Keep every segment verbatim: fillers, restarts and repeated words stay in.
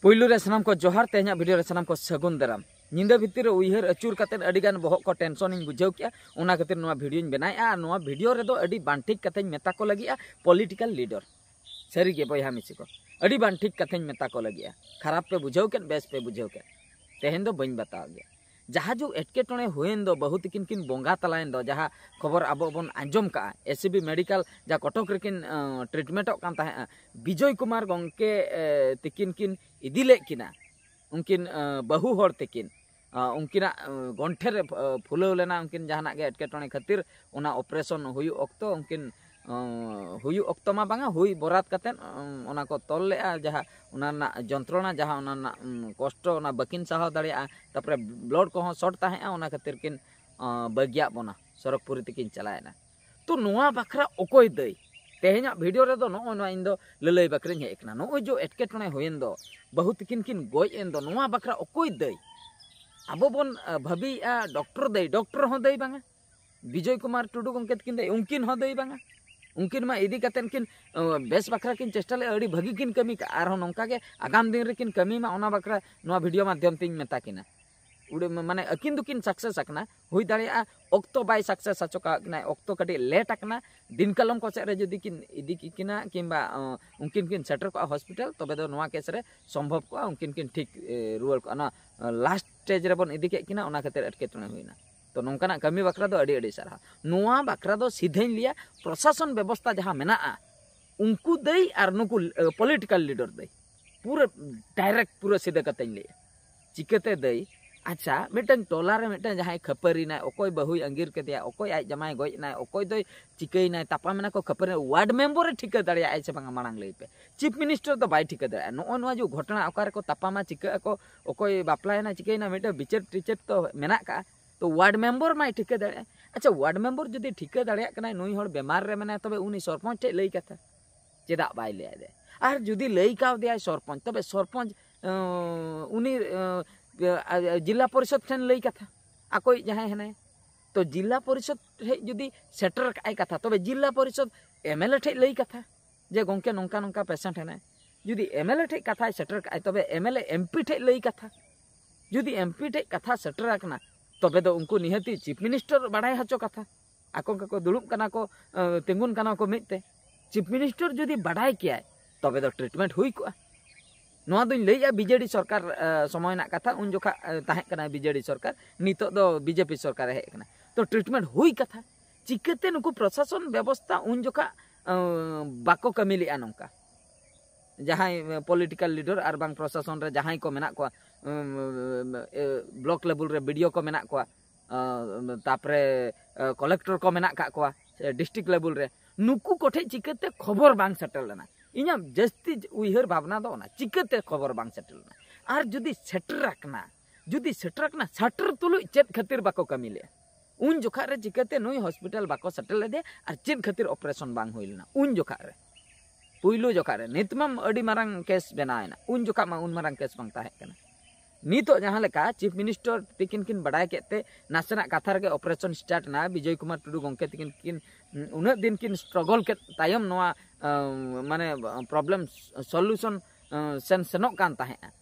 ᱯᱩᱭᱞᱩ ᱨᱮ ᱥᱟᱱᱟᱢ ᱠᱚ ᱡᱚᱦᱟᱨ, ᱛᱮᱦᱮᱧᱟᱜ ᱵᱷᱤᱰᱤᱭᱳ ᱨᱮ ᱥᱟᱱᱟᱢ ᱠᱚ ᱥᱟᱹᱜᱩᱱ ᱫᱟᱨᱟᱢ᱾ ᱧᱤᱫᱟᱹ ᱵᱷᱤᱛᱤᱨ ᱨᱮ ᱩᱭᱦᱟᱹᱨ ᱟᱹᱪᱩᱨ ᱠᱟᱛᱮᱫ ᱟᱹᱰᱤ ᱜᱟᱱ ᱵᱚᱦᱚᱜ ᱠᱚ ᱴᱮᱱᱥᱚᱱ ᱤᱧ ᱵᱩᱡᱷᱟᱹᱣ ᱠᱮᱜᱼᱟ, ᱚᱱᱟ ᱠᱷᱟᱹᱛᱤᱨ ᱱᱚᱣᱟ ᱵᱷᱤᱰᱤᱭᱳᱧ ᱵᱮᱱᱟᱣᱮᱫᱼᱟ᱾ ᱟᱨ ᱱᱚᱣᱟ ᱵᱷᱤᱰᱤᱭᱳ ᱨᱮᱫᱚ ᱟᱹᱰᱤ ᱵᱟᱝ ᱴᱷᱤᱠ ᱠᱟᱛᱷᱟᱧ ᱢᱮᱛᱟ ᱠᱚ ᱞᱟᱹᱜᱤᱫᱼᱟ ᱯᱚᱞᱤᱴᱤᱠᱟᱞ ᱞᱤᱰᱟᱨ᱾ ᱥᱟᱹᱨᱤᱜᱮ ᱵᱚᱭᱦᱟ ᱢᱤᱥᱤ ᱠᱚ, ᱟᱹᱰᱤ ᱵᱟᱝ ᱴᱷᱤᱠ ᱠᱟᱛᱷᱟᱧ ᱢᱮᱛᱟ ᱠᱚ ᱞᱟᱹᱜᱤᱫᱼᱟ᱾ ᱠᱷᱟᱨᱟᱯ ᱯᱮ ᱵᱩᱡᱷᱟᱹᱣ ᱠᱮᱫ, ᱵᱮᱥ ᱯᱮ ᱵᱩᱡᱷᱟᱹᱣ ᱠᱮᱫ, ᱛᱮᱦᱮᱧ ᱫᱚ ᱵᱟᱹᱧ ᱵᱟᱛᱟᱣ ᱜᱮᱭᱟ᱾ ᱡᱟᱦᱟᱸ ᱡᱩᱜᱽ ᱮᱴᱠᱮᱴᱚᱬᱮ ᱦᱩᱭᱮᱱ ᱫᱚ, ᱵᱟᱹᱦᱩ ᱛᱤᱠᱤᱱ ᱠᱤᱱ ᱵᱚᱸᱜᱟ ᱛᱟᱞᱟᱭᱮᱱ ᱫᱚ, ᱡᱟᱦᱟᱸ ᱠᱷᱚᱵᱚᱨ ᱟᱵᱚ ᱵᱚᱱ ᱟᱸᱡᱚᱢ ᱠᱟᱜᱼᱟ, ᱮᱥᱤᱵᱤ ᱢᱮᱰᱤᱠᱟᱞ ᱡᱟᱦᱟᱸ ᱠᱚᱴᱚᱠ ᱨᱮᱠᱤᱱ ᱴᱨᱤᱴᱢᱮᱱᱴᱚᱜ ᱠᱟᱱ ᱛᱟᱦᱮᱸᱜᱼᱟ, ᱵᱤᱡᱚᱭ ᱠᱩᱢᱟᱨ ᱜᱚᱢᱠᱮ ᱮ, ᱛᱤᱠᱤᱱ ᱠᱤᱱ ᱤᱫᱤ ᱞᱮᱫ ᱠᱤᱱᱟ, ᱩᱱᱠᱤᱱ ᱮ, ᱵᱟᱹᱦᱩ ᱦᱚᱲ ᱛᱤᱠᱤᱱ ᱮ, ᱩᱱᱠᱤᱱᱟᱜ ᱮ, ᱜᱚᱱᱴᱷᱮ ᱨᱮ ᱮ, ᱯᱷᱩᱞᱟᱹᱣ ᱞᱮᱱᱟ ᱩᱱᱠᱤᱱ ᱡᱟᱦᱟᱱᱟᱜ ᱜᱮ ᱮᱴᱠᱮᱴᱚᱬᱮ ᱠᱷᱟᱹᱛᱤᱨ᱾ ᱚᱱᱟ ᱚᱯᱟᱨᱮᱥᱚᱱ ᱦᱩᱭᱩᱜ ᱚᱠᱛᱚ ᱩᱱᱠᱤᱱ ᱚ, ᱦᱩᱭᱩᱜ ᱚᱠᱛᱚ ᱢᱟ ᱵᱟᱝᱟ, ᱦᱩᱭ ᱵᱚᱨᱟᱫ ᱠᱟᱛᱮᱫ ᱚ, ᱚᱱᱟ ᱠᱚ ᱛᱚᱞ ᱞᱮᱫᱼᱟ, ᱡᱟᱦᱟᱸ ᱚᱱᱟ ᱨᱮᱱᱟᱜ ᱡᱚᱱᱛᱨᱚᱬᱟ, ᱡᱟᱦᱟᱸ ᱚᱱᱟ ᱨᱮᱱᱟᱜ ᱩᱢ, ᱠᱚᱥᱴᱚ, ᱚᱱᱟ ᱵᱟᱹᱠᱤᱱ ᱥᱟᱦᱟᱣ ᱫᱟᱲᱮᱭᱟᱜᱼᱟ᱾ ᱛᱟᱨᱯᱚᱨᱮ ᱵᱞᱟᱰ ᱠᱚᱦᱚᱸ ᱥᱚᱨᱴ ᱛᱟᱦᱮᱸᱜᱼᱟ, ᱚᱱᱟ ᱠᱷᱟᱹᱛᱤᱨ ᱠᱤᱱ ᱚ, ᱵᱟᱹᱜᱤᱭᱟᱜ ᱵᱚᱱᱟ, ᱥᱚᱨᱚᱜᱽᱯᱩᱨᱤ ᱛᱮᱠᱤᱱ ᱪᱟᱞᱟᱣᱮᱱᱟ᱾ ᱛᱚ ᱱᱚᱣᱟ ᱵᱟᱠᱷᱨᱟ ᱚᱠᱚᱭ ᱫᱟᱹᱭ? ᱛᱮᱦᱮᱧᱟᱜ ᱵᱷᱤᱰᱤᱭᱳ ᱨᱮᱫᱚ ᱱᱚᱜᱼᱚᱭ ᱱᱚᱣᱟ ᱤᱧ ᱫᱚ ᱞᱟᱹᱞᱟᱹᱭ ᱵᱟᱠᱷᱨᱟᱧ ᱦᱮᱡ ᱟᱠᱟᱱᱟ᱾ ᱱᱚᱜᱼᱚᱭ ᱡᱮ ᱮᱴᱠᱮᱴᱚᱬᱮ ᱦᱩᱭᱮᱱ ᱫᱚ, ᱵᱟᱹᱦᱩ ᱛᱤᱠᱤᱱ ᱠᱤᱱ ᱜᱚᱡ ᱮᱱ ᱫᱚ, ᱱᱚᱣᱟ ᱵᱟᱠᱷᱨᱟ ᱚᱠᱚᱭ ᱫᱟᱹᱭ? ᱟᱵᱚ ᱵᱚᱱ ᱟ, ᱵᱷᱟᱹᱵᱤᱭᱮᱫᱼᱟ ᱰᱚᱠᱴᱚᱨ ᱫᱟᱹᱭ, ᱰᱚᱠᱴᱚᱨ ᱦᱚᱸ ᱫᱟᱹᱭ ᱵᱟᱝᱟ᱾ ᱵᱤᱡᱚᱭ ᱠᱩᱢᱟᱨ ᱴᱩᱰᱩ ᱜᱚᱢᱠᱮ ᱛᱟᱹᱠᱤᱱ ᱫᱟᱹᱭ, ᱩᱱᱠᱤᱱ ᱦᱚᱸ ᱫᱟᱹᱭ ᱵᱟᱝᱟ᱾ ᱩᱱᱠᱤᱱ ᱢᱟ ᱤᱫᱤ ᱠᱟᱛᱮᱫ ᱠᱤᱱ ᱚ, ᱵᱮᱥ ᱵᱟᱠᱷᱨᱟ ᱠᱤᱱ ᱪᱮᱥᱴᱟ ᱞᱮᱫᱼᱟ, ᱟᱹᱰᱤ ᱵᱷᱟᱹᱜᱤ ᱠᱤᱱ ᱠᱟᱹᱢᱤ ᱠᱟᱜᱼᱟ᱾ ᱟᱨᱦᱚᱸ ᱱᱚᱝᱠᱟ ᱜᱮ ᱟᱜᱟᱢ ᱫᱤᱱ ᱨᱮᱠᱤᱱ ᱠᱟᱹᱢᱤ ᱢᱟ, ᱚᱱᱟ ᱵᱟᱠᱷᱨᱟ ᱱᱚᱣᱟ ᱵᱷᱤᱰᱤᱭᱳ ᱢᱟᱫᱽᱫᱷᱚᱢ ᱛᱮᱧ ᱢᱮᱛᱟ ᱠᱤᱱᱟ᱾ ᱩᱰᱤ-, ᱢᱟᱱᱮ ᱟᱹᱠᱤᱱ ᱫᱚᱠᱤᱱ ᱥᱟᱠᱥᱮᱥ ᱟᱠᱟᱱᱟ, ᱦᱩᱭ ᱫᱟᱲᱮᱭᱟᱜᱼᱟ ᱚᱠᱛᱚ ᱵᱟᱭ ᱥᱟᱠᱥᱮᱥ ᱦᱚᱪᱚ ᱠᱟᱜ ᱠᱤᱱᱟ, ᱚᱠᱛᱚ ᱠᱟᱹᱴᱤᱡ ᱞᱮᱴ ᱟᱠᱟᱱᱟ᱾ ᱫᱤᱱ ᱠᱟᱞᱚᱢ ᱠᱚ ᱥᱮᱫ ᱨᱮ ᱡᱩᱫᱤ ᱠᱤᱱ ᱤᱫᱤ ᱠᱤᱱᱟ ᱠᱤᱝᱵᱟ ᱚ, ᱩᱱᱠᱤᱱ ᱠᱤᱱ ᱥᱮᱴᱮᱨ ᱠᱚᱜᱼᱟ ᱦᱚᱥᱯᱤᱴᱟᱞ, ᱛᱚᱵᱮ ᱫᱚ ᱱᱚᱣᱟ ᱠᱮᱥ ᱨᱮ ᱥᱚᱢᱵᱷᱚᱵ ᱠᱚᱜᱼᱟ, ᱩᱱᱠᱤᱱ ᱠᱤᱱ ᱴᱷᱤᱠ ᱮ, ᱨᱩᱣᱟᱹᱲ ᱠᱚᱜᱼᱟ᱾ ᱱᱚᱣᱟ ᱞᱟᱥᱴ ᱥᱴᱮᱡᱽ ᱨᱮᱵᱚᱱ ᱤᱫᱤ ᱠᱮᱫ ᱠᱤᱱᱟ, ᱚᱱᱟ ᱠᱷᱟᱹᱛᱤᱨ ᱮᱴᱠᱮᱴᱚᱬᱮ ᱦᱩᱭᱱᱟ᱾ ᱛᱚ ᱱᱚᱝᱠᱟᱱᱟᱜ ᱠᱟᱹᱢᱤ ᱵᱟᱠᱷᱨᱟ ᱫᱚ ᱟᱹᱰᱤ ᱟᱹᱰᱤ ᱥᱟᱨᱦᱟᱣ᱾ ᱱᱚᱣᱟ ᱵᱟᱠᱷᱨᱟ ᱫᱚ ᱥᱤᱫᱷᱟᱹᱧ ᱞᱟᱹᱭᱟ, ᱯᱨᱚᱥᱟᱥᱚᱱ ᱵᱮᱵᱚᱥᱛᱷᱟ ᱡᱟᱦᱟᱸ ᱢᱮᱱᱟᱜᱼᱟ, ᱩᱱᱠᱩ ᱫᱟᱹᱭ ᱟᱨ ᱱᱩᱠᱩ ᱯᱚᱞᱤᱴᱤᱠᱟᱞ ᱞᱤᱰᱟᱨ ᱫᱟᱹᱭ, ᱯᱩᱨᱟᱹ ᱰᱟᱭᱨᱮᱠᱴ ᱯᱩᱨᱟᱹ ᱥᱤᱫᱷᱟᱹ ᱠᱟᱛᱮᱧ ᱞᱟᱹᱭᱟ᱾ ᱪᱤᱠᱟᱹᱛᱮ ᱫᱟᱹᱭ? ᱟᱪᱪᱷᱟ, ᱢᱤᱫᱴᱟᱝ ᱴᱚᱞᱟ ᱨᱮ ᱢᱤᱫᱴᱟᱝ ᱡᱟᱦᱟᱸᱭ ᱠᱷᱟᱹᱯᱟᱹᱨᱤᱱᱟᱭ, ᱚᱠᱚᱭ ᱵᱟᱹᱦᱩᱭ ᱟᱸᱜᱤᱨ ᱠᱮᱫᱮᱭᱟ, ᱚᱠᱚᱭ ᱟᱡ ᱡᱟᱢᱟᱭ ᱜᱚᱡ ᱮᱱᱟᱭ, ᱚᱠᱚᱭ ᱫᱚᱭ ᱪᱤᱠᱟᱹᱭᱮᱱᱟᱭ, ᱛᱟᱯᱟᱢ ᱮᱱᱟ ᱠᱚ, ᱠᱷᱟᱹᱯᱟᱹᱨᱤ, ᱣᱟᱨᱰ ᱢᱮᱢᱵᱚᱨ ᱮ ᱴᱷᱤᱠᱟᱹ ᱫᱟᱲᱮᱭᱟᱜᱼᱟᱭ ᱥᱮ ᱵᱟᱝᱟ, ᱢᱟᱲᱟᱝ ᱞᱟᱹᱭ ᱯᱮ᱾ ᱪᱤᱯ ᱢᱤᱱᱤᱥᱴᱟᱨ ᱫᱚ ᱵᱟᱭ ᱴᱷᱤᱠᱟᱹ ᱫᱟᱲᱮᱭᱟᱜᱼᱟ᱾ ᱱᱚᱜᱼᱚ ᱱᱚᱣᱟ ᱡᱮ ᱜᱷᱚᱴᱚᱱᱟ, ᱚᱠᱟ ᱨᱮᱠᱚ ᱛᱟᱯᱟᱢᱟ, ᱪᱤᱠᱟᱹᱜ ᱟᱠᱚ, ᱚᱠᱚᱭ ᱵᱟᱯᱞᱟᱭᱮᱱᱟ, ᱪᱤᱠᱟᱹᱭᱮᱱᱟ, ᱢᱤᱫᱴᱟᱝ ᱵᱤᱪᱟᱹᱨ ᱴᱤᱪᱟᱹᱨ ᱛᱚ ᱢᱮᱱᱟᱜ ᱠᱟᱜᱼᱟ᱾ ᱛᱚ ᱣᱟᱨᱰ ᱢᱮᱢᱵᱚᱨ ᱢᱟᱭ ᱴᱷᱤᱠᱟᱹ ᱫᱟᱲᱮᱭᱟᱜᱼᱟ᱾ ᱟᱪᱪᱷᱟ, ᱣᱟᱨᱰ ᱢᱮᱢᱵᱚᱨ ᱡᱩᱫᱤ ᱴᱷᱤᱠᱟᱹ ᱫᱟᱲᱮᱭᱟᱜ ᱠᱟᱱᱟᱭ ᱱᱩᱭ ᱦᱚᱲ ᱵᱮᱢᱟᱨ ᱨᱮ ᱢᱮᱱᱟᱭᱟ, ᱛᱚᱵᱮ ᱩᱱᱤ ᱥᱚᱨᱯᱚᱧᱪ ᱴᱷᱮᱡ ᱞᱟᱹᱭ ᱠᱟᱛᱷᱟ ᱪᱮᱫᱟᱜ ᱵᱟᱭ ᱞᱟᱹᱭ ᱟᱫᱮᱭᱟ? ᱟᱨ ᱡᱩᱫᱤ ᱞᱟᱹᱭ ᱠᱟᱣᱫᱮᱭᱟᱭ ᱥᱚᱨᱯᱚᱧᱪ, ᱛᱚᱵᱮ ᱥᱚᱨᱯᱚᱧᱪ ᱮᱸ, ᱩᱱᱤ ᱮᱸ, ᱡᱤᱞᱟ ᱯᱚᱨᱤᱥᱚᱫ ᱴᱷᱮᱱ ᱞᱟᱹᱭ ᱠᱟᱛᱷᱟ, ᱟᱠᱚᱭᱤᱡ ᱡᱟᱦᱟᱸᱭ ᱦᱮᱱᱟᱭ, ᱛᱚ ᱡᱤᱞᱟ ᱯᱚᱨᱤᱥᱚᱫ ᱴᱷᱮᱡ ᱡᱩᱫᱤ ᱥᱮᱴᱮᱨ ᱠᱟᱜᱼᱟᱭ ᱠᱟᱛᱷᱟ, ᱛᱚᱵᱮ ᱡᱤᱞᱟ ᱯᱚᱨᱤᱥᱚᱫ ᱮᱢᱮᱞᱮ ᱴᱷᱮᱡ ᱞᱟᱹᱭ ᱠᱟᱛᱷᱟ ᱡᱮ, "ᱜᱚᱢᱠᱮ, ᱱᱚᱝᱠᱟ ᱱᱚᱝᱠᱟ ᱯᱮᱥᱮᱱᱴ ᱦᱮᱱᱟᱭ, ᱡᱩᱫᱤ ᱮᱢᱮᱞᱮ ᱴᱷᱮᱡ ᱠᱟᱛᱷᱟᱭ ᱥᱮᱴᱮᱨ ᱠᱟᱜᱼᱟᱭ, ᱛᱚᱵᱮ ᱮᱢᱮᱞᱮ ᱮᱢᱯᱤ ᱴᱷᱮᱡ ᱞᱟᱹᱭ ᱠᱟᱛᱷᱟ᱾ ᱡᱩᱫᱤ ᱮᱢᱯᱤ ᱴᱷᱮᱡ ᱠᱟᱛᱷᱟ ᱥᱮᱴᱮᱨ ᱟᱠᱟᱱᱟ, ᱛᱚᱵᱮ ᱫᱚ ᱩᱱᱠᱩ ᱱᱤᱦᱟᱹᱛᱤ ᱪᱤᱯ ᱢᱤᱱᱤᱥᱴᱟᱨ ᱵᱟᱲᱟᱭ ᱦᱚᱪᱚ ᱠᱟᱛᱷᱟ᱾ ᱟᱠᱚ ᱜᱮᱠᱚ ᱫᱩᱲᱩᱵ ᱠᱟᱱᱟ ᱠᱚ, ᱮ, ᱛᱤᱸᱜᱩᱱ ᱠᱟᱱᱟ ᱠᱚ ᱢᱤᱫ ᱛᱮ᱾ ᱪᱤᱯ ᱢᱤᱱᱤᱥᱴᱟᱨ ᱡᱩᱫᱤ ᱵᱟᱰᱟᱭ ᱠᱮᱭᱟᱭ, ᱛᱚᱵᱮ ᱫᱚ ᱴᱨᱤᱴᱢᱮᱱᱴ ᱦᱩᱭ ᱠᱚᱜᱼᱟ᱾ ᱱᱚᱣᱟ ᱫᱩᱧ ᱞᱟᱹᱭᱮᱜᱼᱟ ᱵᱤᱡᱮᱰᱤ ᱥᱚᱨᱠᱟᱨ, ᱮ, ᱥᱚᱢᱚᱭ ᱨᱮᱱᱟᱜ ᱠᱟᱛᱷᱟ, ᱩᱱ ᱡᱚᱠᱷᱟ, ᱮ, ᱛᱟᱦᱮᱸ ᱠᱟᱱᱟ ᱵᱤᱡᱮᱰᱤ ᱥᱚᱨᱠᱟᱨ, ᱱᱤᱛᱚᱜ ᱫᱚ ᱵᱤᱡᱮᱯᱤ ᱥᱚᱨᱠᱟᱨᱮ ᱦᱮᱡ ᱟᱠᱟᱱᱟ᱾ ᱛᱚ ᱴᱨᱤᱴᱢᱮᱱᱴ ᱦᱩᱭ ᱠᱟᱛᱷᱟ, ᱪᱤᱠᱟᱹᱛᱮ ᱱᱩᱠᱩ ᱯᱨᱚᱥᱟᱥᱚᱱ ᱵᱮᱵᱚᱥᱛᱷᱟ ᱩᱱ ᱡᱚᱠᱷᱟ, ᱮ, ᱵᱟᱠᱚ ᱠᱟᱹᱢᱤ ᱞᱮᱜᱼᱟ ᱱᱚᱝᱠᱟ? ᱡᱟᱦᱟᱸᱭ ᱯᱚᱞᱤᱴᱤᱠᱟᱞ ᱞᱤᱰᱟᱨ ᱟᱨ ᱵᱟᱝ ᱯᱨᱚᱥᱟᱥᱚᱱ ᱨᱮ ᱡᱟᱦᱟᱸᱭ ᱠᱚ ᱢᱮᱱᱟᱜ ᱠᱚᱣᱟ, ᱩᱢ, ᱮ, ᱵᱞᱚᱠ ᱞᱮᱵᱮᱞ ᱨᱮ ᱵᱤᱰᱤᱳ ᱠᱚ ᱢᱮᱱᱟᱜ ᱠᱚᱣᱟ, ᱟ, ᱛᱟᱯᱚᱨᱮ, ᱟ, ᱠᱚᱞᱮᱠᱴᱚᱨ ᱠᱚ ᱢᱮᱱᱟᱜ ᱠᱟᱜ ᱠᱚᱣᱟ, ᱥᱮ ᱰᱤᱥᱴᱨᱤᱠᱴ ᱞᱮᱵᱮᱞ ᱨᱮ, ᱱᱩᱠᱩ ᱠᱚᱴᱷᱮᱡ ᱪᱤᱠᱟᱹᱛᱮ ᱠᱷᱚᱵᱚᱨ ᱵᱟᱝ ᱥᱮᱴᱮᱨ ᱞᱮᱱᱟ? ᱤᱧᱟᱹᱜ ᱡᱟᱹᱥᱛᱤ ᱩᱭᱦᱟᱹᱨ ᱵᱷᱟᱵᱽᱱᱟ ᱫᱚ ᱚᱱᱟ, ᱪᱤᱠᱟᱹᱛᱮ ᱠᱷᱚᱵᱚᱨ ᱵᱟᱝ ᱥᱮᱴᱮᱨ ᱞᱮᱱᱟ? ᱟᱨ ᱡᱩᱫᱤ ᱥᱮᱴᱮᱨ ᱟᱠᱟᱱᱟ, ᱡᱩᱫᱤ ᱥᱮᱴᱮᱨ ᱟᱠᱟᱱᱟ, ᱥᱮᱴᱮᱨ ᱛᱩᱞᱩᱡ ᱪᱮᱫ ᱠᱷᱟᱹᱛᱤᱨ ᱵᱟᱠᱚ ᱠᱟᱹᱢᱤ ᱞᱮᱜᱼᱟ? ᱩᱱ ᱡᱚᱠᱷᱟ ᱨᱮ ᱪᱤᱠᱟᱹᱛᱮ ᱱᱩᱭ ᱦᱚᱥᱯᱤᱴᱟᱞ ᱵᱟᱠᱚ ᱥᱮᱴᱮᱨ ᱞᱮᱫᱮᱭᱟ ᱟᱨ ᱪᱮᱫ ᱠᱷᱟᱹᱛᱤᱨ ᱚᱯᱟᱨᱮᱥᱚᱱ ᱵᱟᱝ ᱦᱩᱭ ᱞᱮᱱᱟ ᱩᱱ ᱡᱚᱠᱷᱟ ᱨᱮ? ᱯᱩᱭᱞᱩ ᱡᱚᱠᱷᱟ ᱨᱮ᱾ ᱱᱤᱛ ᱢᱟ ᱟᱹᱰᱤ ᱢᱟᱨᱟᱝ ᱠᱮᱥ ᱵᱮᱱᱟᱣ ᱮᱱᱟ, ᱩᱱ ᱡᱚᱠᱷᱟ ᱢᱟ ᱩᱱ ᱢᱟᱨᱟᱝ ᱠᱮᱥ ᱵᱟᱝ ᱛᱟᱦᱮᱸ ᱠᱟᱱᱟ᱾ ᱱᱤᱛᱚᱜ ᱡᱟᱦᱟᱸ ᱞᱮᱠᱟ ᱪᱤᱯ ᱢᱤᱱᱤᱥᱴᱟᱨ ᱛᱤᱠᱤᱱ ᱠᱤᱱ ᱵᱟᱰᱟᱭ ᱠᱮᱫ ᱛᱮ ᱱᱟᱥᱮᱱᱟᱜ ᱠᱟᱛᱷᱟ ᱨᱮᱜᱮ ᱚᱯᱟᱨᱮᱥᱚᱱ ᱥᱴᱟᱨᱴ ᱮᱱᱟ, ᱵᱤᱡᱚᱭ ᱠᱩᱢᱟᱨ ᱴᱩᱰᱩ ᱜᱚᱢᱠᱮ ᱛᱤᱠᱤᱱ ᱠᱤᱱ ᱩᱱᱟᱹᱜ ᱫᱤᱱ ᱠᱤᱱ ᱥᱴᱨᱚᱜᱚᱞ ᱠᱮᱫ ᱛᱟᱭᱚᱢ ᱱᱚᱣᱟ, ᱟᱸ, ᱢᱟᱱᱮ ᱯᱨᱚᱵᱞᱮᱢ ᱥᱚᱞᱩᱥᱚᱱ, ᱟᱸ, ᱥᱮᱱ ᱥᱮᱱᱚᱜ ᱠᱟᱱ ᱛᱟᱦᱮᱸᱫᱼᱟ᱾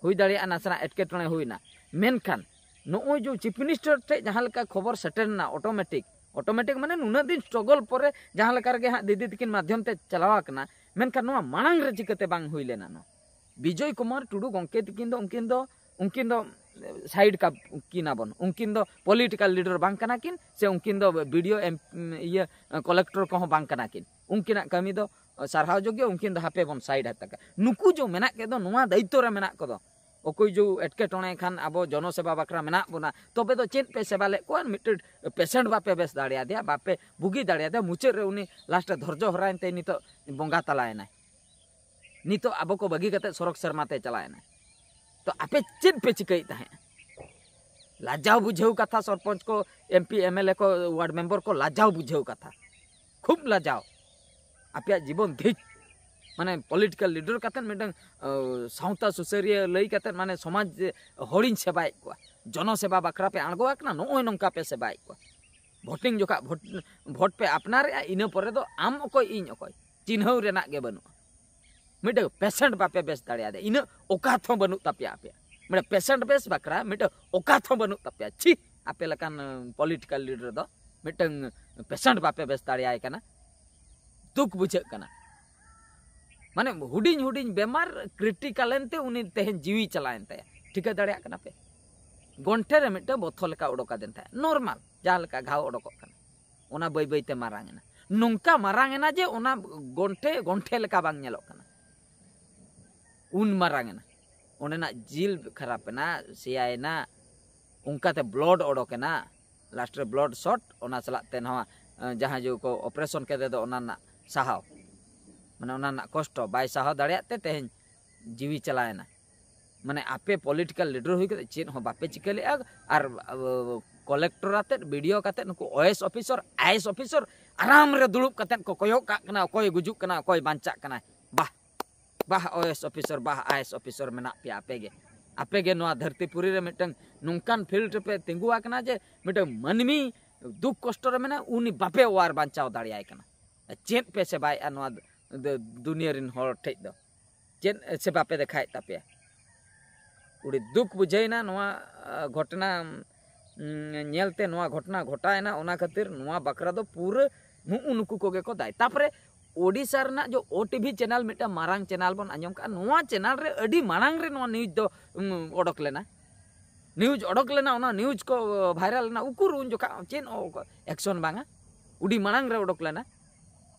ᱦᱩᱭ ᱫᱟᱲᱮᱭᱟᱜᱼᱟ ᱱᱟᱥᱮᱱᱟᱜ ᱮᱴᱠᱮᱴᱚᱬᱮ ᱦᱩᱭᱱᱟ, ᱢᱮᱱᱠᱷᱟᱱ ᱱᱚᱜᱼᱚᱭ ᱡᱮ ᱪᱤᱯ ᱢᱤᱱᱤᱥᱴᱟᱨ ᱴᱷᱮᱡ ᱡᱟᱦᱟᱸ ᱞᱮᱠᱟ ᱠᱷᱚᱵᱚᱨ ᱥᱮᱴᱮᱨ ᱮᱱᱟ ᱚᱴᱳᱢᱮᱴᱤᱠ, ᱚᱴᱳᱢᱮᱴᱤᱠ ᱢᱟᱱᱮ ᱱᱩᱱᱟᱹᱜ ᱫᱤᱱ ᱥᱴᱨᱚᱜᱚᱞ ᱯᱚᱨᱮ ᱡᱟᱦᱟᱸ ᱞᱮᱠᱟ ᱨᱮᱜᱮ ᱦᱟᱸᱜ ᱫᱤᱫᱤ ᱛᱤᱠᱤᱱ ᱢᱟᱫᱽᱫᱷᱚᱢ ᱛᱮ ᱪᱟᱞᱟᱣ ᱟᱠᱟᱱᱟ, ᱢᱮᱱᱠᱷᱟᱱ ᱱᱚᱣᱟ ᱢᱟᱲᱟᱝ ᱨᱮ ᱪᱤᱠᱟᱹᱛᱮ ᱵᱟᱝ ᱦᱩᱭ ᱞᱮᱱᱟ ᱱᱚᱣᱟ? ᱵᱤᱡᱚᱭ ᱠᱩᱢᱟᱨ ᱴᱩᱰᱩ ᱜᱚᱢᱠᱮ ᱛᱤᱠᱤᱱ ᱫᱚ ᱩᱱᱠᱤᱱ ᱫᱚ, ᱩᱱᱠᱤᱱ ᱫᱚ ᱥᱟᱭᱤᱰ ᱠᱟᱱᱟ ᱵᱚᱱ, ᱩᱱᱠᱤᱱ ᱫᱚ ᱯᱚᱞᱤᱴᱤᱠᱟᱞ ᱞᱤᱰᱟᱨ ᱵᱟᱝ ᱠᱟᱱᱟ ᱠᱤᱱ, ᱥᱮ ᱩᱱᱠᱤᱱ ᱫᱚ ᱵᱤᱰᱤᱳ ᱮᱢ, ᱤᱭᱟᱹ, ᱠᱚᱞᱮᱠᱴᱚᱨ ᱠᱚᱦᱚᱸ ᱵᱟᱝ ᱠᱟᱱᱟ ᱠᱤᱱ᱾ ᱩᱱᱠᱤᱱᱟᱜ ᱠᱟᱹᱢᱤ ᱫᱚ ᱥᱟᱨᱦᱟᱣ ᱡᱳᱜᱽᱭᱚ, ᱩᱱᱠᱤᱱ ᱫᱚ ᱦᱟᱯᱮ ᱵᱚᱱ ᱥᱟᱭᱤᱰ ᱦᱟᱛᱟᱲ ᱠᱟᱜᱼᱟ᱾ ᱱᱩᱠᱩ ᱡᱮ ᱢᱮᱱᱟᱜ ᱠᱮᱫ ᱫᱚ, ᱱᱚᱣᱟ ᱫᱟᱭᱤᱛᱛᱚ ᱨᱮ ᱢᱮᱱᱟᱜ ᱠᱚᱫᱚ, ᱚᱠᱚᱭ ᱡᱮ ᱮᱴᱠᱮᱴᱚᱬᱮ ᱠᱷᱟᱱ ᱟᱵᱚ ᱡᱚᱱᱚ ᱥᱮᱵᱟ ᱵᱟᱠᱷᱨᱟ ᱢᱮᱱᱟᱜ ᱵᱚᱱᱟ, ᱛᱚᱵᱮ ᱫᱚ ᱪᱮᱫ ᱯᱮ ᱥᱮᱵᱟ ᱞᱮᱫ ᱠᱚᱣᱟ? ᱢᱤᱫᱴᱮᱱ ᱯᱮᱥᱮᱱᱴ ᱵᱟᱯᱮ ᱵᱮᱥ ᱫᱟᱲᱮᱭᱟᱫᱮᱭᱟ, ᱵᱟᱯᱮ ᱵᱩᱜᱤ ᱫᱟᱲᱮᱭᱟᱫᱮᱭᱟ, ᱢᱩᱪᱟᱹᱫ ᱨᱮ ᱩᱱᱤ ᱞᱟᱥᱴ ᱨᱮ ᱫᱷᱳᱨᱡᱚ ᱦᱚᱨᱟᱭᱮᱱ ᱛᱮ ᱱᱤᱛᱚᱜ ᱵᱚᱸᱜᱟ ᱛᱟᱞᱟᱭᱮᱱᱟᱭ᱾ ᱱᱤᱛᱚᱜ ᱟᱵᱚ ᱠᱚ ᱵᱟᱹᱜᱤ ᱠᱟᱛᱮ ᱥᱚᱨᱚᱠ ᱥᱮᱨᱢᱟ ᱛᱮ ᱪᱟᱞᱟᱣᱮᱱᱟ᱾ ᱛᱚ ᱟᱯᱮ ᱪᱮᱫ ᱯᱮ ᱪᱤᱠᱟᱹᱭᱮᱫ ᱛᱟᱦᱮᱸᱫ? ᱞᱟᱡᱟᱣ ᱵᱩᱡᱷᱟᱹᱣ ᱠᱟᱛᱷᱟ, ᱥᱚᱨᱯᱚᱧᱪ ᱠᱚ, ᱮᱢᱯᱤ, ᱮᱢᱮᱞᱮ ᱠᱚ, ᱣᱟᱨᱰ ᱢᱮᱢᱵᱟᱨ ᱠᱚ, ᱞᱟᱡᱟᱣ ᱵᱩᱡᱷᱟᱹᱣ ᱠᱟᱛᱷᱟ, ᱠᱷᱩᱵ ᱞᱟᱡᱟᱣ᱾ ᱟᱯᱮᱭᱟᱜ ᱡᱤᱵᱚᱱ ᱫᱷᱤᱠ, ᱢᱟᱱᱮ ᱯᱚᱞᱤᱴᱤᱠᱟᱞ ᱞᱤᱰᱟᱨ ᱠᱟᱛᱮᱫ ᱢᱤᱫᱴᱟᱝ, ᱚ, ᱥᱟᱶᱛᱟ ᱥᱩᱥᱟᱹᱨᱤᱭᱟᱹ ᱞᱟᱹᱭ ᱠᱟᱛᱮᱫ ᱢᱟᱱᱮ ᱥᱚᱢᱟᱡᱽ ᱦᱚᱲᱤᱧ ᱥᱮᱵᱟᱭᱮᱫ ᱠᱚᱣᱟ, ᱡᱚᱱᱚ ᱥᱮᱵᱟ ᱵᱟᱠᱷᱨᱟ ᱯᱮ ᱟᱬᱜᱚ ᱟᱠᱟᱱᱟ, ᱱᱚᱜᱼᱚᱭ ᱱᱚᱝᱠᱟ ᱯᱮ ᱥᱮᱵᱟᱭᱮᱫ ᱠᱚᱣᱟ᱾ ᱵᱷᱳᱴᱤᱝ ᱡᱚᱠᱷᱟ ᱵᱷᱳᱴ, ᱵᱷᱳᱴ ᱯᱮ ᱟᱯᱱᱟᱨᱮᱜᱼᱟ, ᱤᱱᱟᱹ ᱯᱚᱨᱮ ᱫᱚ ᱟᱢ ᱚᱠᱚᱭ ᱤᱧ ᱚᱠᱚᱭ, ᱪᱤᱱᱦᱟᱹᱣ ᱨᱮᱱᱟᱜ ᱜᱮ ᱵᱟᱹᱱᱩᱜᱼᱟ᱾ ᱢᱤᱫᱴᱟᱝ ᱯᱮᱥᱮᱱᱴ ᱵᱟᱯᱮ ᱵᱮᱥ ᱫᱟᱲᱮᱭᱟᱫᱮᱭᱟ, ᱤᱱᱟᱹ ᱚᱠᱟᱛ ᱦᱚᱸ ᱵᱟᱹᱱᱩᱜ ᱛᱟᱯᱮᱭᱟ ᱟᱯᱮᱭᱟᱜ᱾ ᱢᱤᱫᱴᱟᱝ ᱯᱮᱥᱮᱱᱴ ᱵᱮᱥ ᱵᱟᱠᱷᱨᱟ ᱢᱤᱫᱴᱟᱝ ᱚᱠᱟᱛ ᱦᱚᱸ ᱵᱟᱹᱱᱩᱜ ᱛᱟᱯᱮᱭᱟ᱾ ᱪᱷᱤ, ᱟᱯᱮ ᱞᱮᱠᱟᱱ ᱯᱚᱞᱤᱴᱤᱠᱟᱞ ᱞᱤᱰᱟᱨ ᱫᱚ ᱢᱤᱫᱴᱟᱝ ᱯᱮᱥᱮᱱᱴ ᱵᱟᱯᱮ ᱵᱮᱥ ᱫᱟᱲᱮᱭᱟᱭ ᱠᱟᱱᱟ᱾ ᱫᱩᱠ ᱵᱩᱡᱷᱟᱹᱜ ᱠᱟᱱᱟ᱾ ᱢᱟᱱᱮ ᱦᱩᱰᱤᱧ ᱦᱩᱰᱤᱧ ᱵᱮᱢᱟᱨ ᱠᱨᱤᱴᱤᱠᱟᱞ ᱮᱱᱛᱮ ᱩᱱᱤ ᱛᱮᱦᱮᱧ ᱡᱤᱣᱤ ᱪᱟᱞᱟᱣᱮᱱ ᱛᱟᱭᱟ᱾ ᱴᱷᱤᱠᱟᱹ ᱫᱟᱲᱮᱭᱟᱜ ᱠᱟᱱᱟ ᱯᱮ? ᱜᱚᱱᱴᱷᱮ ᱨᱮ ᱢᱤᱫᱴᱟᱝ ᱵᱚᱛᱷᱚ ᱞᱮᱠᱟ ᱚᱰᱚᱠ ᱟᱫᱮᱱ ᱛᱟᱦᱮᱸᱫ, ᱱᱚᱨᱢᱟᱞ ᱡᱟᱦᱟᱸ ᱞᱮᱠᱟ ᱜᱷᱟᱣ ᱚᱰᱚᱠᱚᱜ ᱠᱟᱱᱟ, ᱚᱱᱟ ᱵᱟᱹᱭ ᱵᱟᱹᱭ ᱛᱮ ᱢᱟᱨᱟᱝ ᱮᱱᱟ᱾ ᱱᱚᱝᱠᱟ ᱢᱟᱨᱟᱝ ᱮᱱᱟ ᱡᱮ ᱚᱱᱟ ᱜᱚᱱᱴᱷᱮ ᱜᱚᱱᱴᱷᱮ ᱞᱮᱠᱟ ᱵᱟᱝ ᱧᱮᱞᱚᱜ ᱠᱟᱱᱟ᱾ ᱩᱱ ᱢᱟᱨᱟᱝ ᱮᱱᱟ, ᱚᱸᱰᱮᱱᱟᱜ ᱡᱤᱞ ᱠᱷᱟᱨᱟᱯ ᱮᱱᱟ, ᱥᱮᱭᱟᱭᱮᱱᱟ, ᱚᱱᱠᱟᱛᱮ ᱵᱞᱚᱰ ᱚᱰᱚᱠ ᱮᱱᱟ, ᱞᱟᱥᱴ ᱨᱮ ᱵᱞᱚᱰ ᱥᱚᱴ, ᱚᱱᱟ ᱥᱟᱞᱟᱜ ᱛᱮ ᱱᱚᱣᱟ ᱡᱟᱦᱟᱸ ᱡᱮ ᱠᱚ ᱚᱯᱟᱨᱮᱥᱚᱱ ᱠᱮᱫᱮ ᱫᱚ ᱚᱱᱟ ᱨᱮᱱᱟᱜ ᱥᱟᱦᱟᱣ, ᱢᱟᱱᱮ ᱚᱱᱟ ᱨᱮᱱᱟᱜ ᱠᱚᱥᱴᱚ ᱵᱟᱭ ᱥᱟᱦᱟᱣ ᱫᱟᱲᱮᱭᱟᱜ ᱛᱮ ᱛᱮᱦᱮᱧ ᱡᱤᱣᱤ ᱪᱟᱞᱟᱣᱮᱱᱟ᱾ ᱢᱟᱱᱮ ᱟᱯᱮ ᱯᱚᱞᱤᱴᱤᱠᱟᱞ ᱞᱤᱰᱟᱨ ᱦᱩᱭ ᱠᱟᱛᱮ ᱪᱮᱫ ᱦᱚᱸ ᱵᱟᱯᱮ ᱪᱤᱠᱟᱹ ᱞᱮᱜᱼᱟ᱾ ᱟᱨ ᱠᱚᱞᱮᱠᱴᱚᱨ ᱟᱛᱮᱫ, ᱵᱤᱰᱤᱳ ᱠᱟᱛᱮᱫ, ᱱᱩᱠᱩ ᱳᱭᱮᱥ ᱚᱯᱷᱤᱥᱟᱨ, ᱟᱭᱮᱥ ᱚᱯᱷᱤᱥᱟᱨ ᱟᱨᱟᱢ ᱨᱮ ᱫᱩᱲᱩᱵ ᱠᱟᱛᱮᱫ ᱠᱚ ᱠᱚᱭᱚᱜ ᱠᱟᱜ ᱠᱟᱱᱟ, ᱚᱠᱚᱭ ᱜᱩᱡᱩᱜ ᱠᱟᱱᱟ, ᱚᱠᱚᱭ ᱵᱟᱧᱪᱟᱜ ᱠᱟᱱᱟᱭ᱾ ᱵᱟᱦ, ᱵᱟᱦ ᱳᱭᱮᱥ ᱚᱯᱷᱤᱥᱟᱨ, ᱵᱟᱦ ᱟᱭᱮᱥ ᱚᱯᱷᱤᱥᱟᱨ ᱢᱮᱱᱟᱜ ᱯᱮᱭᱟ ᱟᱯᱮ ᱜᱮ᱾ ᱟᱯᱮ ᱜᱮ ᱱᱚᱣᱟ ᱫᱷᱟᱹᱨᱛᱤ ᱯᱩᱨᱤ ᱨᱮ ᱢᱤᱫᱴᱟᱝ ᱱᱚᱝᱠᱟᱱ ᱯᱷᱤᱞᱰ ᱨᱮᱯᱮ ᱛᱤᱸᱜᱩ ᱟᱠᱟᱱᱟ ᱡᱮ ᱢᱤᱫᱴᱟᱝ ᱢᱟᱹᱱᱢᱤ ᱫᱩᱠ ᱠᱚᱥᱴᱚ ᱨᱮ ᱢᱮᱱᱟᱜ, ᱩᱱᱤ ᱵᱟᱯᱮ ᱚᱣᱟᱨ ᱵᱟᱧᱪᱟᱣ ᱫᱟᱲᱮᱭᱟᱭ ᱠᱟᱱᱟ᱾ ᱪᱮᱫ ᱯᱮ ᱥᱮᱵᱟᱭᱮᱫᱼᱟ ᱱᱚᱣᱟ ᱫᱩᱱᱤᱭᱟᱹ ᱨᱮᱱ ᱦᱚᱲ ᱴᱷᱮᱡ ᱫᱚ? ᱪᱮᱫ ᱥᱮᱵᱟ ᱯᱮ ᱫᱮᱠᱷᱟᱭᱮᱫ ᱛᱟᱯᱮᱭᱟ? ᱟᱹᱰᱤ ᱫᱩᱠ ᱵᱩᱡᱷᱟᱹᱣᱮᱱᱟ ᱱᱚᱣᱟ ᱜᱷᱚᱴᱚᱱᱟ ᱧᱮᱞᱛᱮ, ᱱᱚᱣᱟ ᱜᱷᱚᱴᱚᱱᱟ ᱜᱷᱚᱴᱟᱣᱮᱱᱟ᱾ ᱚᱱᱟ ᱠᱷᱟᱹᱛᱤᱨ ᱱᱚᱣᱟ ᱵᱟᱠᱷᱨᱟ ᱫᱚ ᱯᱩᱨᱟᱹ ᱱᱩᱜᱼᱩ ᱱᱩᱠᱩ ᱠᱚᱜᱮ ᱠᱚ ᱫᱟᱭ᱾ ᱛᱟᱯᱚᱨᱮ ᱳᱰᱤᱥᱟ ᱨᱮᱱᱟᱜ ᱡᱮ ᱳ ᱴᱤ ᱵᱷᱤ ᱪᱮᱱᱮᱞ ᱢᱤᱫᱴᱟᱝ ᱢᱟᱨᱟᱝ ᱪᱮᱱᱮᱞ ᱵᱚᱱ ᱟᱸᱡᱚᱢ ᱠᱟᱜᱼᱟ, ᱱᱚᱣᱟ ᱪᱮᱱᱮᱞ ᱨᱮ ᱟᱹᱰᱤ ᱢᱟᱲᱟᱝ ᱨᱮ ᱱᱚᱣᱟ ᱱᱤᱭᱩᱡᱽ ᱫᱚ ᱚᱰᱚᱠ ᱞᱮᱱᱟ᱾ ᱱᱤᱭᱩᱡᱽ ᱚᱰᱚᱠ ᱞᱮᱱᱟ, ᱚᱱᱟ ᱱᱤᱭᱩᱡᱽ ᱠᱚ ᱵᱷᱟᱭᱨᱟᱞ ᱞᱮᱱᱟ, ᱩᱠᱩᱨ ᱩᱱ ᱡᱚᱠᱷᱟ ᱪᱮᱫ ᱮᱠᱥᱚᱱ ᱵᱟᱝᱟ? ᱟᱹᱰᱤ ᱢᱟᱲᱟᱝ ᱨᱮ ᱚᱰᱚᱠ ᱞᱮᱱᱟ᱾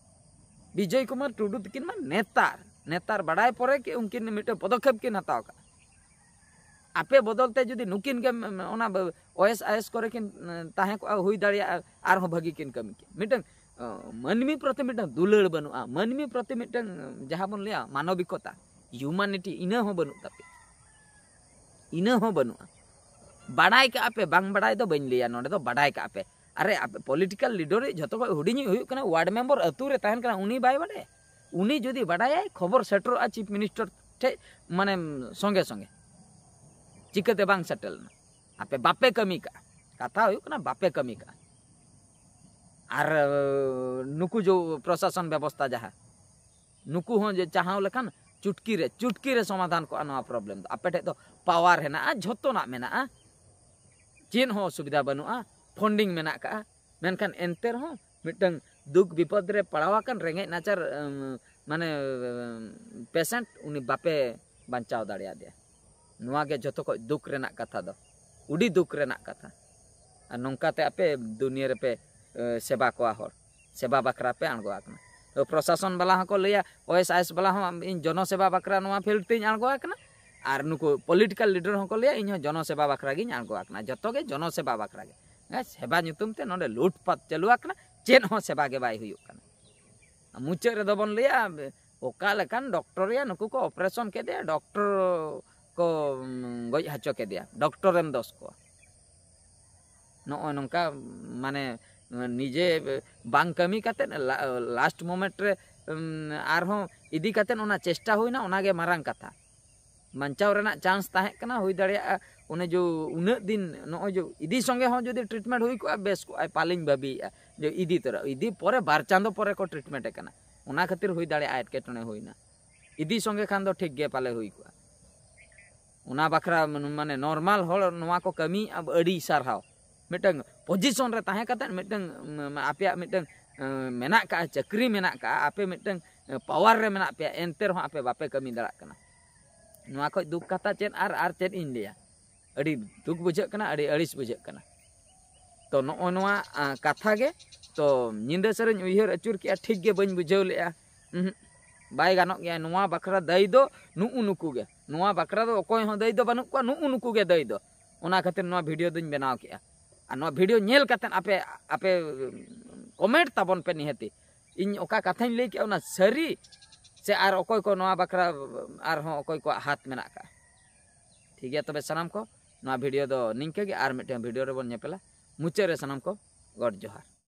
ᱵᱤᱡᱚᱭ ᱠᱩᱢᱟᱨ ᱴᱩᱰᱩ ᱛᱤᱠᱤᱱ ᱢᱟ ᱱᱮᱛᱟᱨ, ᱱᱮᱛᱟᱨ ᱵᱟᱰᱟᱭ ᱯᱚᱨᱮ ᱠᱤ ᱩᱱᱠᱤᱱ ᱢᱤᱫᱴᱮᱱ ᱯᱚᱫᱚᱠᱷᱮᱯ ᱠᱤᱱ ᱦᱟᱛᱟᱣ ᱠᱟᱜᱼᱟ᱾ ᱟᱯᱮ ᱵᱚᱫᱚᱞ ᱛᱮ ᱡᱩᱫᱤ ᱱᱩᱠᱤᱱ ᱜᱮ ᱚᱱᱟ ᱳᱭᱮᱥ ᱟᱭᱮᱥ ᱠᱚᱨᱮ ᱠᱤᱱ ᱛᱟᱦᱮᱸ ᱠᱚᱜᱼᱟ, ᱦᱩᱭ ᱫᱟᱲᱮᱭᱟᱜᱼᱟ ᱟᱨᱦᱚᱸ ᱵᱷᱟᱹᱜᱤ ᱠᱤᱱ ᱠᱟᱹᱢᱤ ᱠᱮᱭᱟ᱾ ᱢᱤᱫᱴᱟᱝ ᱢᱟᱹᱱᱢᱤ ᱯᱨᱚᱛᱤ ᱢᱤᱫᱴᱟᱝ ᱫᱩᱞᱟᱹᱲ ᱵᱟᱹᱱᱩᱜᱼᱟ, ᱢᱟᱹᱱᱢᱤ ᱯᱨᱚᱛᱤ ᱢᱤᱫᱴᱟᱝ ᱡᱟᱦᱟᱸ ᱵᱚᱱ ᱞᱟᱹᱭᱟ ᱢᱟᱱᱚᱵᱤᱠᱚᱛᱟ, ᱦᱤᱭᱩᱢᱟᱱᱤᱴᱤ, ᱤᱱᱟᱹ ᱦᱚᱸ ᱵᱟᱹᱱᱩᱜ ᱛᱟᱯᱮᱭᱟ᱾ ᱤᱱᱟᱹ ᱦᱚᱸ ᱵᱟᱹᱱᱩᱜᱼᱟ᱾ ᱵᱟᱰᱟᱭ ᱠᱟᱜᱼᱟ ᱯᱮ, ᱵᱟᱝ ᱵᱟᱰᱟᱭ ᱫᱚ ᱵᱟᱹᱧ ᱞᱟᱹᱭᱟ, ᱱᱚᱰᱮ ᱫᱚ ᱵᱟᱰᱟᱭ ᱠᱟᱜᱼᱟ ᱯᱮ᱾ ᱟᱨᱮ, ᱟᱯᱮ ᱯᱚᱞᱤᱴᱤᱠᱟᱞ ᱞᱤᱰᱟᱨ ᱡᱷᱚᱛᱚ ᱠᱷᱚᱱ ᱦᱩᱰᱤᱧᱤᱡ ᱦᱩᱭᱩᱜ ᱠᱟᱱᱟ ᱣᱟᱨᱰ ᱢᱮᱢᱵᱟᱨ, ᱟᱹᱛᱩ ᱨᱮ ᱛᱟᱦᱮᱱ ᱠᱟᱱᱟ, ᱩᱱᱤ ᱵᱟᱭ ᱵᱟᱰᱟᱭᱟ? ᱩᱱᱤ ᱡᱩᱫᱤ ᱵᱟᱰᱟᱭᱟᱭ, ᱠᱷᱚᱵᱚᱨ ᱥᱮᱴᱮᱨᱚᱜᱼᱟ ᱪᱤᱯ ᱢᱤᱱᱤᱥᱴᱟᱨ ᱴᱷᱮᱡ, ᱢᱟᱱᱮ ᱥᱚᱸᱜᱮ ᱥᱚᱸᱜᱮ᱾ ᱪᱤᱠᱟᱹᱛᱮ ᱵᱟᱝ ᱥᱮᱴᱮᱨ ᱞᱮᱱᱟ? ᱟᱯᱮ ᱵᱟᱯᱮ ᱠᱟᱹᱢᱤ ᱠᱟᱜᱼᱟ᱾ ᱠᱟᱛᱷᱟ ᱦᱩᱭᱩᱜ ᱠᱟᱱᱟ ᱵᱟᱯᱮ ᱠᱟᱹᱢᱤ ᱠᱟᱜᱼᱟ᱾ ᱟᱨ ᱱᱩᱠᱩ ᱡᱚ ᱯᱨᱚᱥᱟᱥᱚᱱ ᱵᱮᱵᱚᱥᱛᱷᱟ ᱡᱟᱦᱟᱸ ᱱᱩᱠᱩ ᱦᱚᱸ ᱡᱮ ᱪᱟᱦᱟᱣ ᱞᱮᱠᱷᱟᱱ ᱪᱩᱴᱠᱤ ᱨᱮ ᱪᱩᱴᱠᱤ ᱨᱮ ᱥᱚᱢᱟᱫᱷᱟᱱ ᱠᱚᱜᱼᱟ ᱱᱚᱣᱟ ᱯᱨᱚᱵᱞᱮᱢ ᱫᱚ᱾ ᱟᱯᱮ ᱴᱷᱮᱡ ᱫᱚ ᱯᱟᱣᱟᱨ ᱦᱮᱱᱟᱜᱼᱟ, ᱡᱷᱚᱛᱚᱱᱟᱜ ᱢᱮᱱᱟᱜᱼᱟ, ᱪᱮᱫ ᱦᱚᱸ ᱚᱥᱩᱵᱤᱫᱷᱟ ᱵᱟᱹᱱᱩᱜᱼᱟ, ᱯᱷᱚᱱᱰᱤᱝ ᱢᱮᱱᱟᱜ ᱠᱟᱜᱼᱟ, ᱢᱮᱱᱠᱷᱟᱱ ᱮᱱᱛᱮ ᱨᱮᱦᱚᱸ ᱢᱤᱫᱴᱟᱝ ᱫᱩᱠ ᱵᱤᱯᱚᱫ ᱨᱮ ᱯᱟᱲᱟᱣ ᱟᱠᱟᱱ ᱨᱮᱸᱜᱮᱡ ᱱᱟᱪᱟᱨ ᱮᱢ, ᱢᱟᱱᱮ ᱯᱮᱥᱮᱱᱴ ᱩᱱᱤ ᱵᱟᱯᱮ ᱵᱟᱧᱪᱟᱣ ᱫᱟᱲᱮᱭᱟᱫᱮᱭᱟ᱾ ᱱᱚᱣᱟ ᱜᱮ ᱡᱷᱚᱛᱚ ᱠᱷᱚᱡ ᱫᱩᱠ ᱨᱮᱱᱟᱜ ᱠᱟᱛᱷᱟ ᱫᱚ, ᱟᱹᱰᱤ ᱫᱩᱠ ᱨᱮᱱᱟᱜ ᱠᱟᱛᱷᱟ᱾ ᱟᱨ ᱱᱚᱝᱠᱟᱛᱮ ᱟᱯᱮ ᱫᱩᱱᱤᱭᱟᱹ ᱨᱮᱯᱮ ᱮ, ᱥᱮᱵᱟ ᱠᱚᱣᱟ ᱦᱚᱲ, ᱥᱮᱵᱟ ᱵᱟᱠᱷᱨᱟ ᱯᱮ ᱟᱬᱜᱚ ᱟᱠᱟᱱᱟ᱾ ᱛᱚ ᱯᱨᱚᱥᱟᱥᱚᱱ ᱵᱟᱞᱟ ᱦᱚᱸᱠᱚ ᱞᱟᱹᱭᱟ, ᱳᱭᱮᱥ ᱟᱭᱮᱥ ᱵᱟᱞᱟ ᱦᱚᱸ, ᱤᱧ ᱡᱚᱱᱚ ᱥᱮᱵᱟ ᱵᱟᱠᱷᱨᱟ ᱱᱚᱣᱟ ᱯᱷᱤᱞᱰ ᱛᱮᱧ ᱟᱬᱜᱚ ᱟᱠᱟᱱᱟ᱾ ᱟᱨ ᱱᱩᱠᱩ ᱯᱚᱞᱤᱴᱤᱠᱟᱞ ᱞᱤᱰᱟᱨ ᱦᱚᱸᱠᱚ ᱞᱟᱹᱭᱟ, ᱤᱧ ᱦᱚᱸ ᱡᱚᱱᱚ ᱥᱮᱵᱟ ᱵᱟᱠᱷᱨᱟ ᱜᱤᱧ ᱟᱬᱜᱚ ᱟᱠᱟᱱᱟ᱾ ᱡᱚᱛᱚ ᱜᱮ ᱡᱚᱱᱚ ᱥᱮᱵᱟ ᱵᱟᱠᱷᱨᱟ ᱜᱮ᱾ ᱦᱮᱸ, ᱥᱮᱵᱟ ᱧᱩᱛᱩᱢ ᱛᱮ ᱱᱚᱰᱮ ᱞᱩᱴᱯᱟᱴ ᱪᱟᱹᱞᱩ ᱟᱠᱟᱱᱟ, ᱪᱮᱫ ᱦᱚᱸ ᱥᱮᱵᱟ ᱜᱮ ᱵᱟᱭ ᱦᱩᱭᱩᱜ ᱠᱟᱱᱟ᱾ ᱢᱩᱪᱟᱹᱫ ᱨᱮᱫᱚ ᱵᱚᱱ ᱞᱟᱹᱭᱟ, ᱚᱠᱟ ᱞᱮᱠᱟᱱ ᱰᱚᱠᱴᱚᱨ ᱭᱟ, ᱱᱩᱠᱩ ᱠᱚ ᱚᱯᱟᱨᱮᱥᱚᱱ ᱠᱮᱫᱮᱭᱟ, ᱰᱚᱠᱴᱚᱨ ᱠᱚ, ᱩᱢ, ᱜᱚᱡ ᱦᱚᱪᱚ ᱠᱮᱫᱮᱭᱟ, ᱰᱚᱠᱴᱚᱨᱮᱢ ᱫᱚᱥ ᱠᱚᱣᱟ᱾ ᱱᱚᱜᱼᱚᱭ ᱱᱚᱝᱠᱟ, ᱢᱟᱱᱮ, ᱱᱤᱡᱮ ᱵᱟᱝ ᱠᱟᱹᱢᱤ ᱠᱟᱛᱮᱫ ᱞᱟ-, ᱞᱟᱥᱴ ᱢᱚᱢᱮᱱᱴ ᱨᱮ, ᱩᱢ, ᱟᱨᱦᱚᱸ ᱤᱫᱤ ᱠᱟᱛᱮᱫ ᱚᱱᱟ ᱪᱮᱥᱴᱟ ᱦᱩᱭᱱᱟ, ᱚᱱᱟᱜᱮ ᱢᱟᱨᱟᱝ ᱠᱟᱛᱷᱟ᱾ ᱵᱟᱧᱪᱟᱣ ᱨᱮᱱᱟᱜ ᱪᱟᱱᱥ ᱛᱟᱦᱮᱸ ᱠᱟᱱᱟ, ᱦᱩᱭ ᱫᱟᱲᱮᱭᱟᱜᱼᱟ ᱚᱱᱮ ᱡᱮ ᱩᱱᱟᱹᱜ ᱫᱤᱱ ᱱᱚᱜᱼᱚᱭ ᱡᱮ ᱤᱫᱤ ᱥᱚᱸᱜᱮ ᱦᱚᱸ ᱡᱩᱫᱤ ᱴᱨᱤᱴᱢᱮᱱᱴ ᱦᱩᱭ ᱠᱚᱜᱼᱟ, ᱵᱮᱥ ᱠᱚᱜᱼᱟ, ᱯᱟᱞᱮᱧ ᱵᱷᱟᱹᱵᱤᱭᱮᱫᱼᱟ ᱡᱮ ᱤᱫᱤ ᱛᱚᱨᱟ, ᱤᱫᱤ ᱯᱚᱨᱮ ᱵᱟᱨ ᱪᱟᱸᱫᱚ ᱯᱚᱨᱮ ᱠᱚ ᱴᱨᱤᱴᱢᱮᱱᱴ ᱮ ᱠᱟᱱᱟ, ᱚᱱᱟ ᱠᱷᱟᱹᱛᱤᱨ ᱦᱩᱭ ᱫᱟᱲᱮᱭᱟᱜᱼᱟ ᱮᱴᱠᱮᱴᱚᱬᱮ ᱦᱩᱭᱱᱟ᱾ ᱤᱫᱤ ᱥᱚᱸᱜᱮ ᱠᱷᱟᱱ ᱫᱚ ᱴᱷᱤᱠ ᱜᱮ ᱯᱟᱞᱮ ᱦᱩᱭ ᱠᱚᱜᱼᱟ᱾ ᱚᱱᱟ ᱵᱟᱠᱷᱨᱟ ᱢᱟᱱᱮ ᱱᱚᱨᱢᱟᱞ ᱦᱚᱲ ᱱᱚᱣᱟ ᱠᱚ ᱠᱟᱹᱢᱤᱭᱮᱫᱼᱟ, ᱟᱹᱰᱤ ᱥᱟᱨᱦᱟᱣ᱾ ᱢᱤᱫᱴᱟᱝ ᱯᱚᱡᱤᱥᱚᱱ ᱨᱮ ᱛᱟᱦᱮᱸ ᱠᱟᱛᱮᱫ ᱢᱤᱫᱴᱟᱝ, ᱩᱢ, ᱟᱯᱮᱭᱟᱜ ᱢᱤᱫᱴᱟᱝ, ᱩᱢ, ᱢᱮᱱᱟᱜ ᱠᱟᱜᱼᱟ, ᱪᱟᱹᱠᱨᱤ ᱢᱮᱱᱟᱜ ᱠᱟᱜᱼᱟ, ᱟᱯᱮ ᱢᱤᱫᱴᱟᱝ, ᱩᱢ, ᱯᱟᱣᱟᱨ ᱨᱮ ᱢᱮᱱᱟᱜ ᱯᱮᱭᱟ, ᱮᱱᱛᱮ ᱨᱮᱦᱚᱸ ᱟᱯᱮ ᱵᱟᱯᱮ ᱠᱟᱹᱢᱤ ᱫᱟᱲᱮᱭᱟᱜ ᱠᱟᱱᱟ᱾ ᱱᱚᱣᱟ ᱠᱷᱚᱡ ᱫᱩᱠ ᱠᱟᱛᱷᱟ ᱪᱮᱫ ᱟᱨ, ᱟᱨ ᱪᱮᱫ ᱤᱧ ᱞᱟᱹᱭᱟ? ᱟᱹᱰᱤ ᱫᱩᱠ ᱵᱩᱡᱷᱟᱹᱜ ᱠᱟᱱᱟ, ᱟᱹᱰᱤ ᱟᱹᱲᱤᱥ ᱵᱩᱡᱷᱟᱹᱜ ᱠᱟᱱᱟ᱾ ᱛᱚ ᱱᱚᱜᱼᱚ ᱱᱚᱣᱟ, ᱟ, ᱠᱟᱛᱷᱟ ᱜᱮ᱾ ᱛᱚ ᱧᱤᱫᱟᱹ ᱥᱟᱹᱨᱤᱧ ᱩᱭᱦᱟᱹᱨ ᱟᱹᱪᱩᱨ ᱠᱮᱜᱼᱟ, ᱴᱷᱤᱠ ᱜᱮ ᱵᱟᱹᱧ ᱵᱩᱡᱷᱟᱹᱣ ᱞᱮᱜᱼᱟ᱾ ᱩᱸᱦᱩᱸᱜ, ᱵᱟᱭ ᱜᱟᱱᱚᱜ ᱜᱮᱭᱟ᱾ ᱱᱚᱣᱟ ᱵᱟᱠᱷᱨᱟ ᱫᱟᱹᱭᱤ ᱫᱚ ᱱᱩᱜᱼᱩ ᱱᱩᱠᱩ ᱜᱮ, ᱱᱚᱣᱟ ᱵᱟᱠᱷᱨᱟ ᱫᱚ ᱚᱠᱚᱭ ᱦᱚᱸ ᱫᱟᱹᱭᱤ ᱫᱚ ᱵᱟᱹᱱᱩᱜ ᱠᱚᱣᱟ, ᱱᱩᱜᱼᱩ ᱱᱩᱠᱩ ᱜᱮ ᱫᱟᱹᱭᱤ ᱫᱚ᱾ ᱚᱱᱟ ᱠᱷᱟᱹᱛᱤᱨ ᱱᱚᱣᱟ ᱵᱷᱤᱰᱤᱭᱳ ᱫᱚᱧ ᱵᱮᱱᱟᱣ ᱠᱮᱜᱼᱟ᱾ ᱟᱨ ᱱᱚᱣᱟ ᱵᱷᱤᱰᱤᱭᱳ ᱧᱮᱞ ᱠᱟᱛᱮᱫ ᱟᱯᱮ, ᱟᱯᱮ ᱠᱚᱢᱮᱱᱴ ᱛᱟᱵᱚᱱ ᱯᱮ ᱱᱤᱦᱟᱹᱛᱤ, ᱤᱧ ᱚᱠᱟ ᱠᱟᱛᱷᱟᱧ ᱞᱟᱹᱭ ᱠᱮᱜᱼᱟ ᱚᱱᱟ ᱥᱟᱹᱨᱤ ᱥᱮ ᱟᱨ ᱚᱠᱚᱭ ᱠᱚ ᱱᱚᱣᱟ ᱵᱟᱠᱷᱨᱟ ᱟᱨᱦᱚᱸ ᱚᱠᱚᱭ ᱠᱚᱣᱟᱜ ᱦᱟᱛ ᱢᱮᱱᱟᱜ ᱠᱟᱜᱼᱟ᱾ ᱴᱷᱤᱠ ᱜᱮᱭᱟ, ᱛᱚᱵᱮ ᱥᱟᱱᱟᱢ ᱠᱚ ᱱᱚᱣᱟ ᱵᱷᱤᱰᱤᱭᱳ ᱫᱚ ᱱᱤᱝᱠᱟᱹ ᱜᱮ, ᱟᱨ ᱢᱤᱫᱴᱮᱱ ᱵᱷᱤᱰᱤᱭᱳ ᱨᱮᱵᱚᱱ ᱧᱮᱯᱮᱞᱟ᱾ ᱢᱩᱪᱟᱹᱫ ᱨᱮ ᱥᱟᱱᱟᱢ ᱠᱚ ᱜᱚᱰ ᱡᱚᱦᱟᱨ᱾